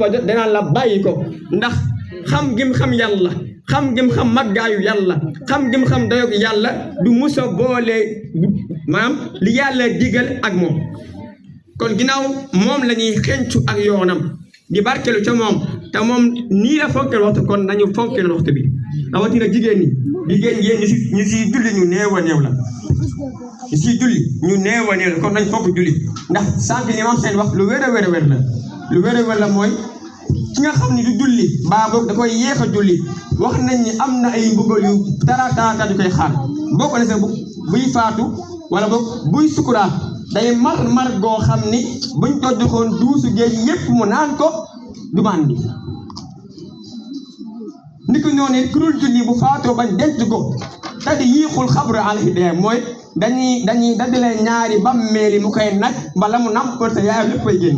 ba jot danaa la bàyyi ko ndax xam gim xam yàlla xam gim xam màggaayu yàlla xam gim xam dayoog yàlla du musa boole maanaam li yàlla digal ak moom kon ginnaaw moom la ñuy xencu ak yoonam di barkelu ca moom te moom nii la fonkeel waxtu kon nañu fonkeel waxtu bi rawatina jigéen ñi yéen ñu si julli ñu néew a néew la ñu si julli ñu néew a néew la kon nañ fonk julli ndax sànq li ma seen wax lu wér a wér a wér la lu wér a wér la mooy ki nga xam ni du julli baa boog da koy yéex a julli wax nañ ni am na ay mbugal yu tara du koy xaar boo ko defee buy faatu wala boog buy sukuraat day mar goo xam ni buñ ko joxoon duusu géej yépp mu naan ko du màndi ni ko noonu kurul julli bu faatoo bañ denc ko te di yiixul xabru alayhi dee mooy dañuy dajale ñaari bàmmeeli mu koy naj bala mu nampal te yaayam lépp koy génn